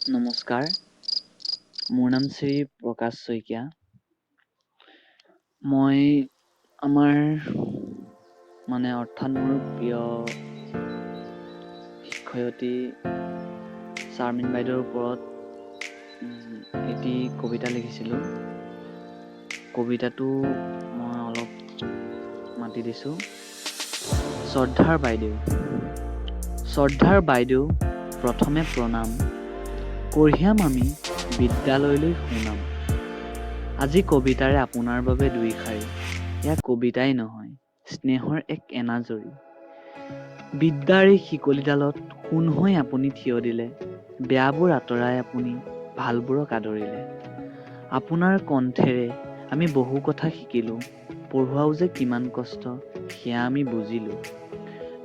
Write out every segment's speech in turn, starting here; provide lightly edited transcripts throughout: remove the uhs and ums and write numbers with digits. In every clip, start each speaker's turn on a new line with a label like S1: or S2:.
S1: নমস্কাৰ, মোৰ নাম শ্ৰী প্ৰকাশ শইকীয়া। মই আমাৰ মানে অৰ্থাৎ মোৰ প্ৰিয় শিক্ষয়িত্ৰী শাৰমিন বাইদেউৰ ওপৰত এটি কবিতা লিখিছিলোঁ। কবিতাটো মই অলপ মাতি দিছোঁ। শ্ৰদ্ধাৰ বাইদেউ। শ্ৰদ্ধাৰ বাইদেউ, প্ৰথমে প্ৰণাম। কঢ়িয়াম আমি বিদ্যালয়লৈ সুনাম। আজি কবিতাৰে আপোনাৰ বাবে দুই শাৰী। এয়া কবিতাই নহয়, স্নেহৰ এক এনাজৰী। বিদ্যাৰ এই শিকলিডালত সোণ হৈ আপুনি থিয় দিলে। বেয়াবোৰ আঁতৰাই আপুনি ভালবোৰক আদৰিলে। আপোনাৰ কণ্ঠেৰে আমি বহু কথা শিকিলোঁ। পঢ়ুৱাও যে কিমান কষ্ট, সেয়া আমি বুজিলোঁ।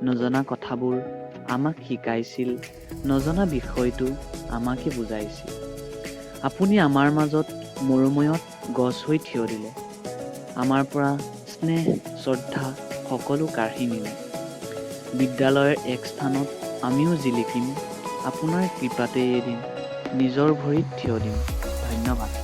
S1: নজনা কথাবোৰ আমাক শিকাইছিল, নজনা বিষয়টো আমাকে বুজাইছিল। আপুনি আমাৰ মাজত মৰুময়ত গছ হৈ থিয় দিলে। আমাৰ পৰা স্নেহ, শ্ৰদ্ধা সকলো কাঢ়ি নিলে। বিদ্যালয়ৰ এক স্থানত আমিও জিলিকিম। আপোনাৰ কৃপাতেই এদিন নিজৰ ভৰিত থিয় দিম। ধন্যবাদ।